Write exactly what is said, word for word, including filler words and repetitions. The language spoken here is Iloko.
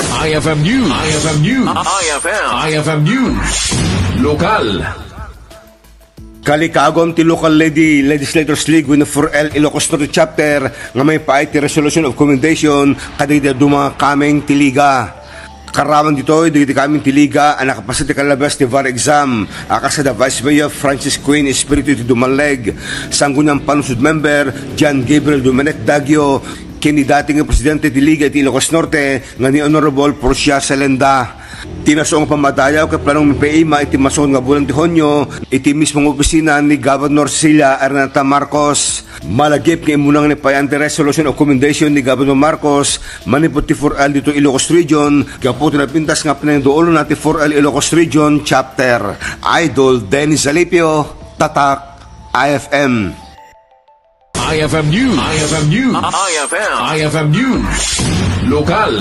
I F M News. I F M News. I F M. I F M News. Lokal. Kalikagon ti Local Lady Legislators League wenno four L Ilocos Norte Chapter nga maipaay ti Resolution of Commendation kadagiti adu nga kameng ti Liga. Karaman ditoy, dagiti kameng ti Liga a nakapaset ti kalabas ti VAR exam a kas kada Vice Mayor Francis Queen Espiritu iti Dumaleg, Sangguniang Panusod Member John Gabriel Domenech Daguio, ken ni dati nga Presidente ti Liga iti Ilocos Norte nga ni Honorable Porcia Salenda. Ti nasaon nga pammadayaw ket planong mapaima iti masakit nga bulan ti Hunio iti mismong opisina ni Governor Cecilia Araneta Marcos. Malagip nga immuna nga naipaay ti Resolution of Commendation ni Governor Marcos manipud ti four L ditoy Ilocos Region gapu ti napintas nga panangidulona ti four L Ilocos Region Chapter. Idol Dennis Alipio, Tatak, I F M. I F M News. I F M News. I F M. I F M News. Lokal.